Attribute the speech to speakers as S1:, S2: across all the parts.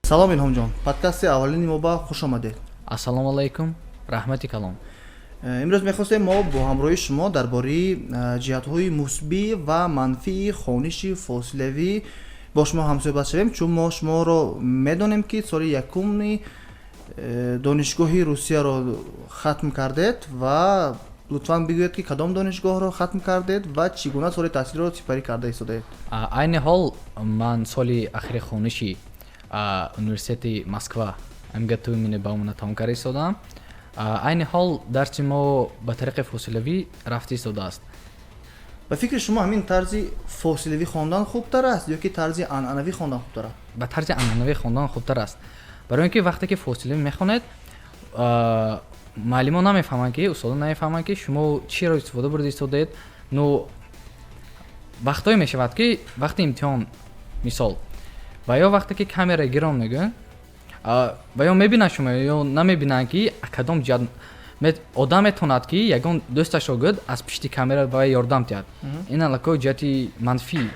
S1: Салом, Илҳомҷон, подкасти аввалини мо ба хуш омадед.
S2: Ассалому алайкум, раҳмати калон.
S1: Имрӯз мехостем мо бо ҳамроҳии шумо дар бораи ҷиҳатҳои мусбӣ ва манфии хониши фосилавӣ бо шумо ҳамсӯҳбат шавем, чун мо шуморо медонем, ки соли якуми донишгоҳи Русияро хатм кардед, ва лутфан бигӯед, ки кадом донишгоҳро хатм кардед ва чӣ гуна соли таҳсилро сипарӣ карда истодаед.
S2: Айни ҳол ман соли ахири хониши университети Москва МГТУ имени Баумана тамом карда истодаам. Айни ҳол дарси мо ба тариқи фосилавӣ рафта истодааст.
S1: Ба фикри шумо, ҳамин тарзи фосилавӣ хондан хубтар аст ё ки тарзи анъанавӣ хондан хубтар аст?
S2: Ба тарзи анъанавӣ хондан хубтар аст, барои он ки вақте ки фосилавӣ мехонед, муаллимон намефаҳманд, ки устодон намефаҳманд, ки шумо чиро истифода бурда истодаед. Ну, вақтҳое мешавад, ки вақти имтиҳон, мисол, ва ё вақте ки камера гирон мегӯянд, ва ё мебинанд шумо ё намебинанд, ки кадом ҷиҳат одам метавонад, ки ягон дӯсташро гӯяд, аз пишти камера ба вай ёрдам диҳад. Ин аллакай ҷиҳати манфӣ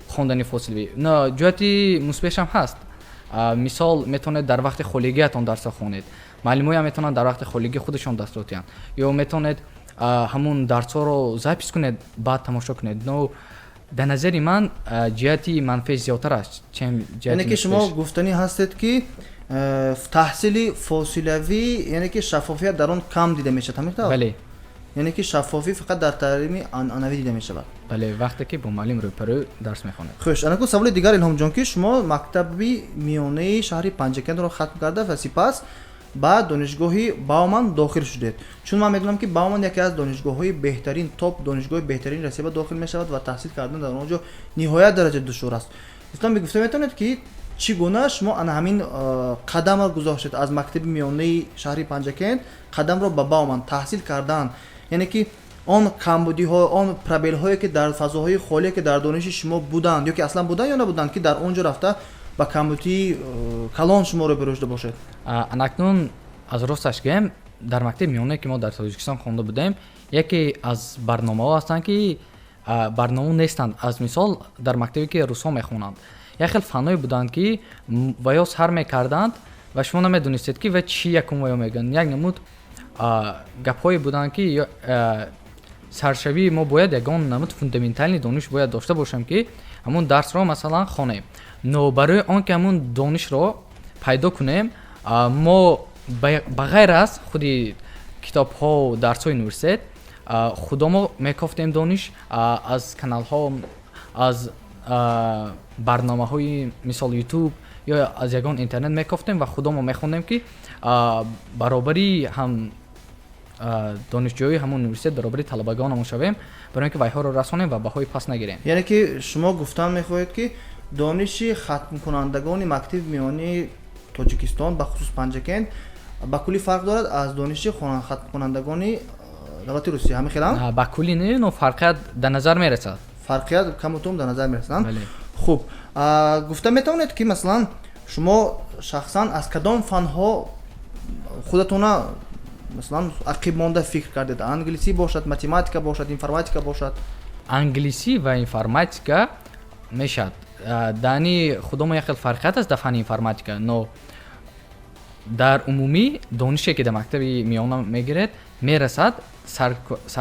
S2: хондани фосилавӣ. Ҷиҳати мусбиашам ҳаст. Мисол, метавонед дар вақти холигиятон дарсро хонед, муаллимоям метавонанд дар вақти холигии худашон дарсро диҳанд, ё метавонед ҳамун дарсҳоро запись кунед, баъд тамошо кунед. Но дар назари ман ҷиҳати манфӣ зиёдтар аст, чем
S1: Яъне ки шумо гуфтанӣ ҳастед, ки таҳсили фосилавӣ, яъне ки шаффофият дар он кам дида мешавад, ҳамин тавр?
S2: Бале.
S1: Яъне ки шаффофӣ фақат дар таълими анъанавӣ дида мешавад.
S2: Бале, вақте ки бо муаллим рӯпарӯ дарс мехонед.
S1: Хуш, анаку саволи дигар, Илҳомҷон, ки шумо мактаби миёнаи шаҳри Панҷакентро хатм карда ва сипас ба донишгоҳи Бауман дохил шудед. Чун ман медонам, ки Бауман яке аз донишгоҳҳои беҳтарин, топ донишгоҳи беҳтарини Россия ба дохил мешавад ва таҳсил кардан дар он ҷо ниҳоят дараҷа душвор аст. Гуфтам, гуфта метавонед, ки чӣ гуна шумо ана ҳамин қадамро гузоштед, аз мактаби миёнаи шаҳри Панҷакент қадамро ба Бауман таҳсил кардан, яъне ки он камбудиҳо, он пробелҳое, ки дар фазоҳои холие, ки дар дониши шумо буданд ё ки аслан буданд ё набуданд, ки дар он ҷо рафта ба камбудии калон шумо рӯберӯ шуда бошед?
S2: Анакнун аз росташ гӯем, дар мактаби миёнае, ки мо дар Тоҷикистон хонда будем, яке аз барномаҳо ҳастанд, ки барномаҳо нестанд. Аз мисол, дар мактабе, ки русҳо мехонанд, як хел фанҳое буданд, ки ва ё сар мекарданд ва шумо намедонистед, ки ва чӣ якум ва ё мегӯянд. Як намуд гапҳое буданд, ки саршавии мо бояд ягон намуд фундаментальный дониш бояд дошта бошем, ки ҳамун дарсро, масалан, хонем. Но барои он ки ҳамун донишро пайдо кунем, мо ба ғайр аз худи китобҳо, дарсҳои университет, худомо мекофтем дониш аз каналҳо, аз барномаҳои, мисол, Ютуб ё аз ягон интернет мекофтем ва худомо мехондем, ки баробари ҳам донишҷӯи ҳамон университет, баробари талабагонамон шавем, барои он ки вайҳоро расонем ва баҳои паст нагирем.
S1: Яъне ки шумо гуфтан мехоҳед, ки дониши хатмкунандагони мактаби миёнии Тоҷикистон, бахусус Панҷакент, ба куллӣ фарқ дорад аз дониши хатмкунандагони давлати Русия, ҳамин хелам?
S2: Ба куллӣ не, но фарқият дар назар мерасад.
S1: Фарқият камутум дар назар мерасад. Хуб, гуфта метавонед, ки масалан шумо шахсан аз кадом фанҳо худатона, масалан, ақиб монда фикр кардед? Англисӣ бошад, математика бошад, информатика бошад?
S2: Англисӣ ва информатика мешавад. Даъни худомо як хел фарқият аст дар фанни информатика, но дар умумӣ донише, ки дар мактаби миёна мегиред, мерасад сар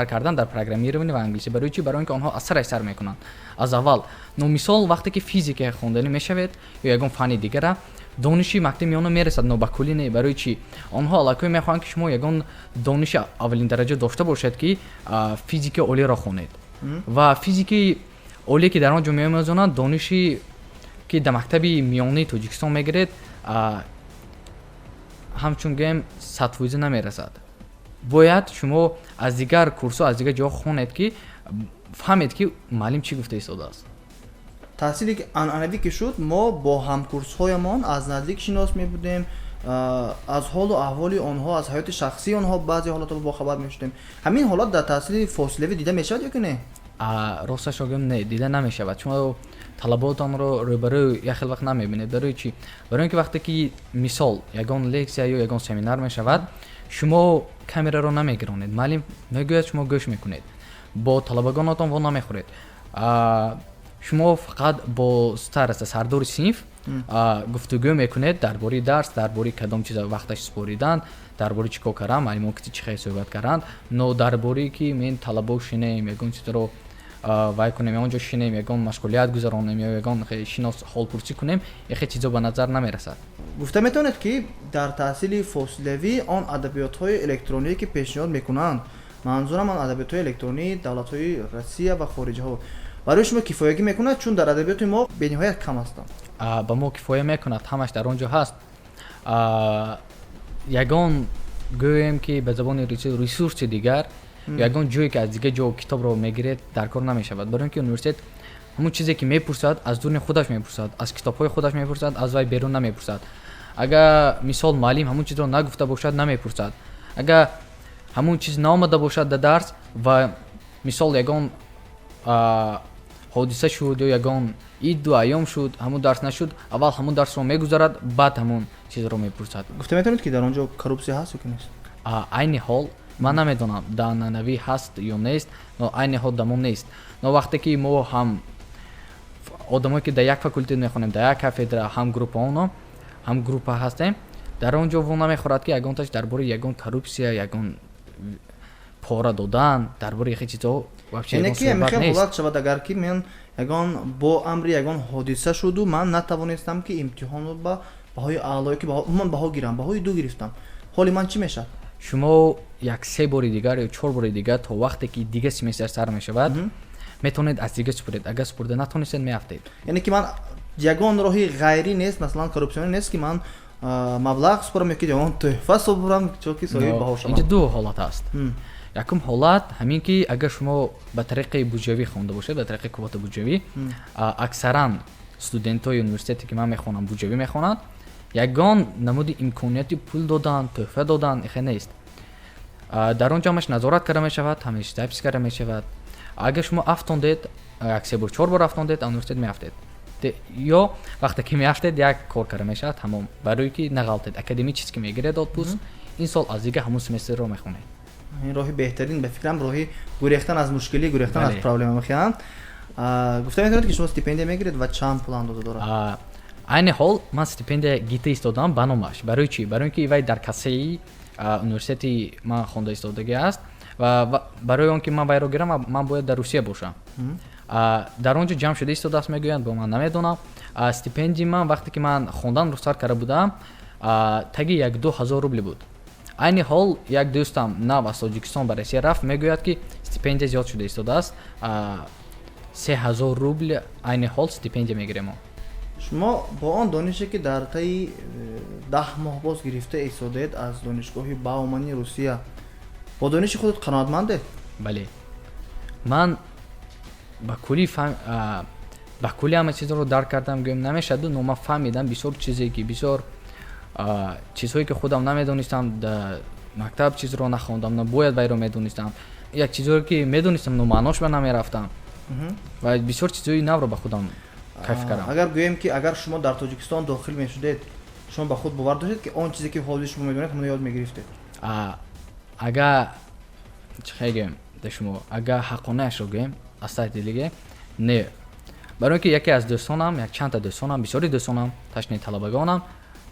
S2: кардан дар программирование ва англисӣ. Барои чӣ? Барои он ки онҳо аз сараш сар мекунанд, аз аввал. Но мисол, вақте ки физика хонданӣ мешавед ё ягон фанни дигара, дониши мактаби миёна мерасад, но ба куллӣ не. Барои чӣ? Онҳо аллакай мехоҳанд, ки шумо ягон дониши аввалин дараҷа дошта бошед, ки физики олиро хонед. Ва физики олие, ки дар он ҷо меомӯзонанд, дониши ки дар мактаби миёнаи Тоҷикистон мегиред, ҳамчун гӯем, 100% намерасад. Бояд шумо аз дигар курсҳо, аз дигар ҷоҳо хонед, ки фаҳмед, ки муаллим чӣ гуфта истодааст.
S1: Таҳсиле ки анъанавӣ ки шуд, мо бо ҳамкурсҳоямон аз наздик шинос мебудем, аз ҳолу аҳволи онҳо, аз ҳаёти шахсии онҳо баъзе ҳолатҳо бохабар мешудем. Ҳамин ҳолат дар таҳсили фосилавӣ дида мешавад ё ки не?
S2: Росташро гӯем, не, дида намешавад. Шумо талаботонро рӯбарӯ як хел вақт намебинед. Барои чӣ? Барои он ки вақте ки, мисол, ягон лексия ё ягон семинар мешавад, шумо камераро намегиронед, муаллим мегӯяд, шумо гӯш мекунед, бо талабагонатон во намехӯред. Шумо фақат бо староста, сардори синф, гуфтугӯ мекунед дар бораи дарс, дар бораи кадом чиза вақташ супоридан, дар бораи чӣ кор кардан, муаллимон ки чӣ хел суҳбат карданд, но дар бораи ки мен талабо шинем, ягон чизро вай кунем, он ҷо шинем, ягон машғулият гузаронем ё ягон шинос ҳолпурсӣ кунем, яхе чизо ба назар намерасад.
S1: Гуфта метавонед, ки дар таҳсили фосилавӣ он адабиётҳои электроние, ки пешниҳод мекунанд, манзурам он адабиётҳои электронии давлатҳои Россия ва хориҷаҳо, барои шумо кифоягӣ мекунад, чун дар адабиёти мо бениҳоят кам ҳастанд?
S2: Ба мо кифоя мекунад, ҳамаш дар он ҷо ҳаст. Ягон, гӯем ки ба забони русӣ, ресурси дигар, ягон ҷое ки аз дигар ҷо китобро мегиред, дар кор намешавад, барои ин ки университет ҳамон чизе ки мепурсад, аз дуни худаш мепурсад, аз китобҳои худаш мепурсад, аз вай берун намепурсад. Агар, мисол, муаллим ҳамон чизро нагуфта бошад, намепурсад. Агар ҳамон чиз наомада бошад дар дарс ва, мисол, ягон ҳодиса шуд ё ягон иду айём шуд, ҳамон дарс нашуд, аввал ҳамон дарсро мегузарад, баъд ҳамон чизро мепурсад.
S1: Гуфта метавонед, ки дар он ҷо коррупсия ҳаст ё ки нест?
S2: Айни ҳол ман намедонам, дар анъанавӣ ҳаст ё нест, но айни ҳол дамон нест. Но вақте ки мо ҳам одамое ки дар як факултет мехонем, дар як кафедра, ҳам группаоно ҳам группа ҳастем, дар он ҷо во намехӯрад, ки ягонташ дар бораи ягон коррупсия, ягон пора додан, дар бораи яхе чизҳо вообще
S1: яъне
S2: ягон
S1: ки
S2: суҳбат
S1: мехел
S2: нест.
S1: Ҳолат шавад, агар ки мен ягон бо амри ягон ҳодиса шуду ман натавонистам, ки имтиҳонро ба баҳои аълое ки умуман баҳо гирам, баҳои 2 гирифтам, ҳоли ман чӣ мешавад?
S2: Шумо як се бори дигар ё чор бори дигар, то вақте ки дигар семестр сар мешавад, метавонед аз дига супуред. Агар супурда натонистед, меафтед.
S1: Яъне ки ман ягон роҳи ғайрӣ нест, масалан, коррупсионӣ нест, ки ман маблағ супорам ё ки ягон тӯҳфа супорам, то ки соҳиби баҳо шавам?
S2: Инҷа ду ҳолат аст. Якум ҳолат ҳамин ки агар шумо ба тариқи буҷавӣ хонда бошед, ба тариқи квота буҷавӣ, аксаран студентҳои университете ки ман мехонам, буҷавӣ мехонанд, ягон намуди имконияти пул додан, тӯҳфа додан ихе нест. Дар он ҷо ҳамаш назорат карда мешавад, ҳамаш запись карда мешавад. Агар шумо афтондед, як се бор, чор бор афтондед, университет меафтед. Ё вақте ки меафтед, як кор карда мешавад, ҳамон барое ки нағалтед, академически мегиред отпуск, ин сол аз дига ҳамон семестрро мехонед.
S1: Ин роҳи беҳтарин, ба фикрам, роҳи гурехтан аз мушкилӣ, гурехтан аз проблема мехоҳанд. Гуфта метавонед, ки шумо стипендия мегиред ва чанд пул андоза дорад?
S2: Айни ҳол ман стипендия гита истодам ба номаш. Барои чӣ? Барои ин ки вай дар кассаи университети ман хонда истодагӣ аст ва барои он ки ман вайро гирам, ман бояд дар Русия бошам. Дар он ҷо ҷамъ шуда истодааст, мегӯянд, бо ман намедонам. Стипендии ман, вақте ки ман хонданро сар карда будам, таги 1-2 ҳазор рубли буд. Айни ҳол як дӯстам нав аз Тоҷикистон ба Россия рафт, мегӯяд, ки стипендия зиёд шуда истодааст, 3000 рубл айни ҳол стипендия мегирем мо.
S1: Шумо бо он донише, ки дар таи 10 моҳ боз гирифта истодед аз донишгоҳи Баумани Русия, бо дониши худат қаноатмандед?
S2: Бале, ман ба кулли ҳама чизро дарк кардам гӯем намешаду, но ман фаҳмидам бисёр чизе ки бисёр чизҳое ки худам намедонистам, дар мактаб чизро нахондам, но бояд вайро медонистам, як чизҳое ки медонистам, но маънош ба намерафтам ва бисёр чизҳои навро ба худам кайф кардам.
S1: Агар гӯем, ки агар шумо дар Тоҷикистон дохил мешудед, шумо ба худ бовар доштед, ки он чизе ки ҳозир шумо медонед, ҳамоно ёд мегирифтед?
S2: Агар чӣ хел гӯем да шумо, агар ҳаққонаашро гӯем, аз таҳти дилиге, не, барои ин ки яке аз дӯстонам, як чандта дӯстонам, бисёри дӯстонам, ташни талабагонам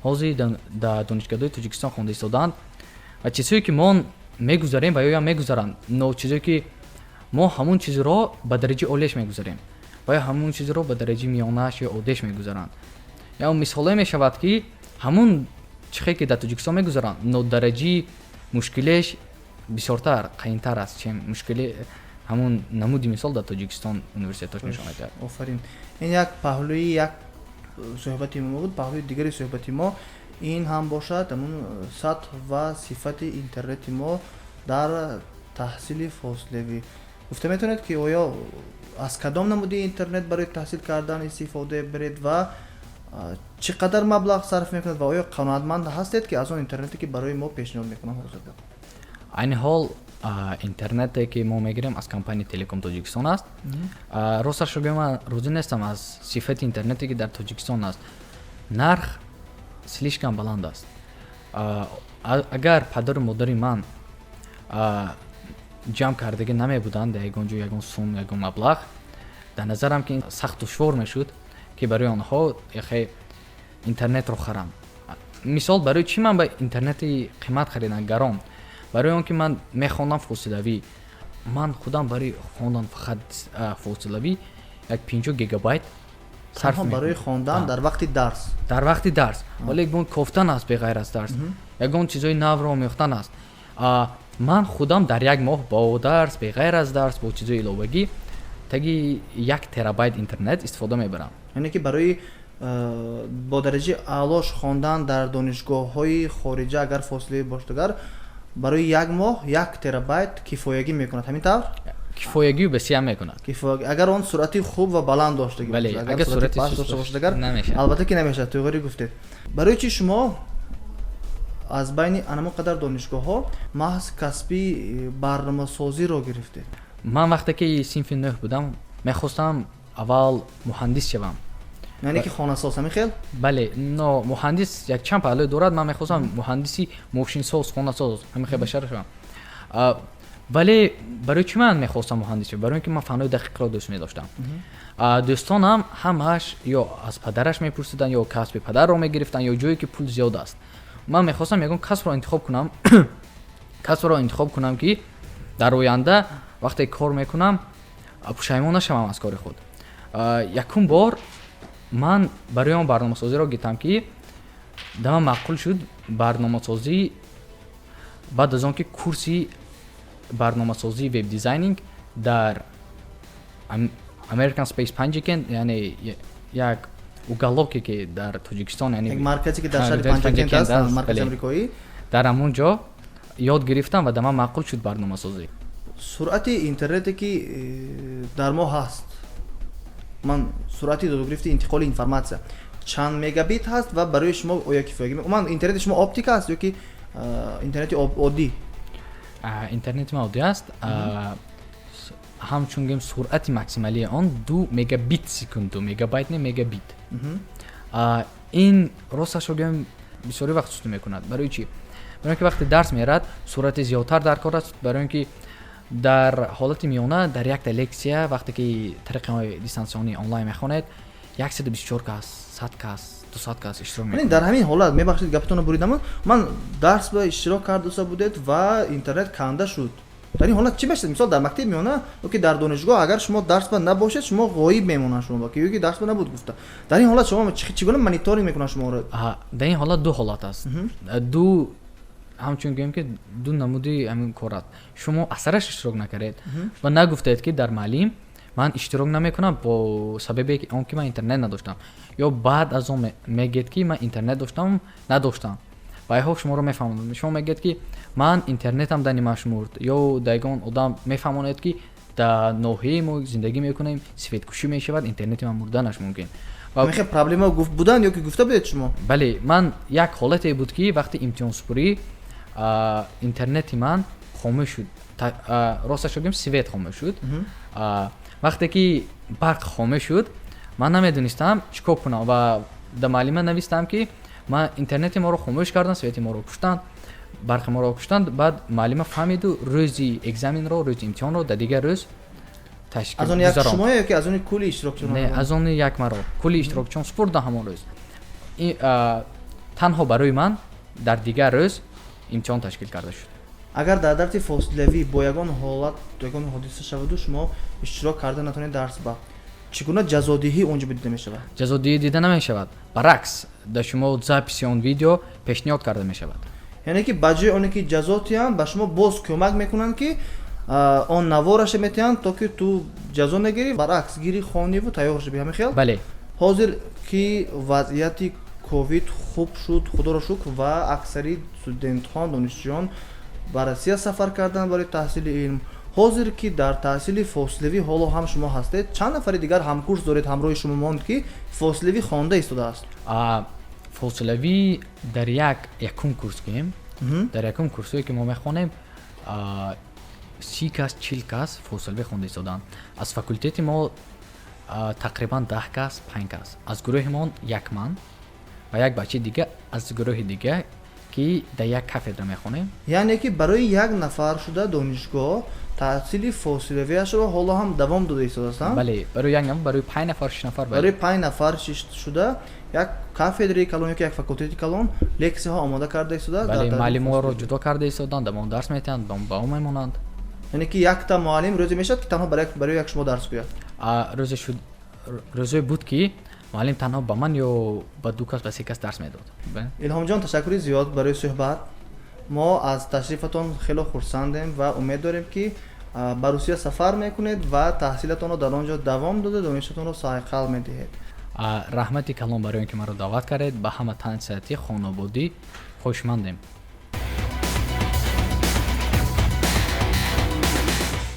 S2: ҳозир дар донишгоҳҳои Тоҷикистон хонда истодаанд ва чизҳое ки мо мегузарем, ва ёям мегузаранд, но чизое ки мо ҳамон чизро ба дараҷаи олиаш мегузарем, ва ё ҳамон чизро ба дараҷаи миёнааш ё оддиаш мегузаранд. Ё мисоле мешавад, ки ҳамон чихе ки дар Тоҷикистон мегузаранд, но дараҷаи мушкилиаш бисёртар, қайинтар аст, чем мушкили ҳамон намуди мисол дар Тоҷикистон университетош нишон медиҳад.
S1: Офарин! Ин як паҳлӯи як суҳбати мо буд. Паҳлӯи дигари суҳбати мо ин ҳам бошад ҳамун сатҳ ва сифати интернети мо дар таҳсили фосилавӣ. Гуфта метавонед, ки оё аз кадом намуди интернет барои таҳсил кардан истифода баред ва чӣ қадар маблағ сарф мекунед ва оё қаноатманд ҳастед, ки аз он интернете, ки барои мо пешниҳод мекунанд ҳозир?
S2: Айни ҳол интернете, ки мо мегирем, аз компанияи Телеком Тоҷикистон аст. Росташро гӯям, ман розӣ нестам аз сифати интернете, ки дар Тоҷикистон аст. Нарх слишком баланд аст. Агар падару модари ман ҷамъ кардагӣ намебуданд дар ягон ҷо ягон сум, ягон маблағ, Дар назарам, ки сахт душвор мешуд, ки барои онҳо яхе интернетро харам. Мисол, барои чӣ ман ба интернети қимат харидам, гарон? Барои он ки ман мехондам фосилавӣ. Ман худам барои хондан фақат фосилавӣ як 50 гигабайт сарф
S1: барои хондан дар вақти дарс.
S2: Дар вақти дарс. Вале ягон кофтан аст, беғайр аз дарс, ягон чизои навро омӯхтан аст. Ман худам дар як моҳ бо дарс, беғайр аз дарс, бо чизои иловагӣ таги 1 терабайт интернет истифода мебарам.
S1: Яъне ки барои бо дараҷаи аълош хондан дар донишгоҳҳои хориҷа, агар фосилавӣ бошад, агар барои як моҳ 1 терабайт кифоягӣ мекунад, ҳамин тавр?
S2: Кифоягию бесиям мекунад.
S1: Агар он суръати хуб ва баланд доштагӣ.
S2: Бале.
S1: Агар суръати паст дошта бошад, агар, албатта ки намешавад. Туғри гуфтед. Барои чӣ шумо аз байни анамо қадар донишгоҳҳо маҳз касби барномасозиро гирифтед?
S2: Ман вақте ки синфи нӯҳ будам, мехостам аввал муҳандис шавам.
S1: Яъне ки хонасоз, ҳамин хел?
S2: Бале, но муҳандис якчанд паҳлӯ дорад. Ман мехостам муҳандиси мошинсоз, хонасоз, ҳамин хел башар шавам. Вале барои чӣ ман мехостам муҳандис шавам? Барои он ки ман фанҳои дақиқро дӯст медоштам. Дӯстонам ҳамааш ё аз падараш мепурсиданд, ё касби падарро мегирифтанд, ё ҷое ки пул зиёд аст. Ман мехостам ягон касбро интихоб кунам, ки дар оянда вақте кор мекунам, пушаймон нашавам аз кори худ. Якум бор ман барои он барномасозиро гирифтам, ки да ман маъқул шуд барномасозӣ. Баъд аз он ки курси барномасозии веб-дизайнинг дар American Space Panjikent, яъне як уголок е ки дар Тоҷикистон, яъне
S1: марказе ки дар шаҳри Панҷакент аст, маркази амрикоӣ.
S2: Дар ҳамон ҷо ёд гирифтам ва да ман маъқул шуд барномасозӣ.
S1: Суръати интернете ки дар мо ҳаст, ман суръати додугирифти интиқоли информатсия чанд мегабит ҳаст ва барои шумо оё кифоягӣ? Умуман, интернети шумо оптика аст ё ки интернети оддӣ?
S2: Интернети ман оддӣ аст. Ҳамчун гӯем, суръати максималии он 2 мегабит секунду, мегабайт не, мегабит. Ин, росташро гӯем, бисёри вақт сустӣ мекунад. Барои чӣ? Барои он ки вақте дарс мерад, суръати зиёдтар дар кор аст, барои он ки дар ҳолати миёна дар якта лексия, вақте ки тариқи дистанционный онлайн мехонед, 124 кас, 100 кас, 200 кас иштирок
S1: мекунад. Дар ҳамин ҳолат, мебахшед, гапатонро буридам, ман дарс ба иштирок кардуса будед ва интернет канда шуд, дар ин ҳолат чӣ мешавад? Мисол, дар мактаби миёна ё ки дар донишгоҳ агар шумо дарс ба набошед, шумо ғоиб мемонанд, шумо ё ки дарс ба набуд гуфта, дар ин ҳолат шумо чӣ гуна мониторинг мекунанд шуморо?
S2: Дар ин ҳолат ду ҳолат аст, ду, ҳамчун гӯем ки ду намуди ҳамин кор аст. Шумо асараш иштирок накардед ва нагуфтед, ки дар маълим ман иштирок намекунам бо сабаби он ки ман интернет надоштам, ё баъд аз он мегӯед, ки ман интернет доштам, надоштам, вайҳо шуморо мефаҳмонанд. Шумо мегӯед, ки ман интернетам дар нимаш мурд, ё да ягон одам мефаҳмонед, ки дар ноҳияи мо зиндагӣ мекунем, свет кушӣ мешавад, интернети ман мурданаш мумкин.
S1: Мехе проблема гуфт буданд ё ки гуфта будед шумо?
S2: Бале, ман як ҳолате буд, ки вақти имтиҳонсупорӣ интернети ман хомӯш шуд. Росташро гӯем, свет хомӯш шуд. Вақте ки барқ хомӯш шуд, ман намедонистам чӣ кор кунам ва да маълима навистам, ки ман интернети моро хомӯш кардам, свети моро куштанд, барқи моро куштанд. Баъд маълима фаҳмиду рӯзи экзаменро, рӯзи имтиҳонро дар дигар рӯз
S1: аз он як шумо ё ки аз они кулли иштирокчиён?
S2: Не, аз они як маро кулли иштирокчиён супурда ҳамон рӯз. Танҳо барои ман дар дигар рӯз имтиҳон ташкил карда шуд.
S1: Агар дар дарси фосилавӣ бо ягон ҳолат, ягон ҳодиса шаваду шумо иштирок карда натавонед дарс ба, чӣ гуна ҷазодиҳӣ он ҷо дида мешавад?
S2: Ҷазодиҳӣ дида намешавад. Баръакс, дар шумо записи он видео пешниҳод карда мешавад.
S1: Яъне ки ба ҷои оне ки ҷазо тиҳанд, ба шумо боз кӯмак мекунанд, ки он навораша метиҳанд, то ки ту ҷазо нагирӣ, баръакс гирӣ, хониву тайёр шави, ҳамин хел?
S2: Бале.
S1: Ҳозир ки вазъияти ковид хуб шуд, худоро шукр, ва аксари студентҳо, донишҷӯён ба Россия сафар карданд барои таҳсили илм, ҳозир ки дар таҳсили фосилавӣ ҳоло ҳам шумо ҳастед, чанд нафари дигар ҳамкурс доред, ҳамроҳи шумо монд, ки фосилавӣ хонда истодааст?
S2: Фосилавӣ дар як якум курс гӯем, дар якум курсое ки мо мехонем, 30 кас, 40 кас фосилавӣ хонда истодаанд. Аз факултети мо тақрибан 10 кас, панҷ кас. Аз гурӯҳи мо як ман ва як бачаи дига аз гурӯҳи дига. Ки дар як кафедра мехонем.
S1: Яъне ки барои як нафар шуда донишгоҳ таҳсили фосилавиашро ҳоло ҳам давом дода истодааст?
S2: Бале, барои як нафар, барои панҷ нафар, шиш нафар.
S1: Барои панҷ нафар шуда як кафедраи калон ёки як факултети калон лексияҳо омода карда истодааст.
S2: Бале, муаллимҳоро ҷудо карда истоданд, ба мо дарс метиҳанд, ба мо мемонанд.
S1: Яъне ки якта муаллим рӯзе мешавад, ки танҳо барои як шумо дарс гӯяд?
S2: Рӯзе шуд, рӯзое буд, ки муаллим танҳо ба ман ё ба ду кас, ба се кас дарс медод.
S1: Илҳомҷон, ташаккури зиёд барои суҳбат. Мо аз ташрифатон хело хурсандем ва умед дорем, ки ба Русия сафар мекунед ва таҳсилатонро дар он ҷо давом дода, донишатонро сайқал медиҳед.
S2: Раҳмати калон барои он ки маро даъват кардед. Ба ҳама тансиҳатӣ, хонободӣ хоҳишмандем.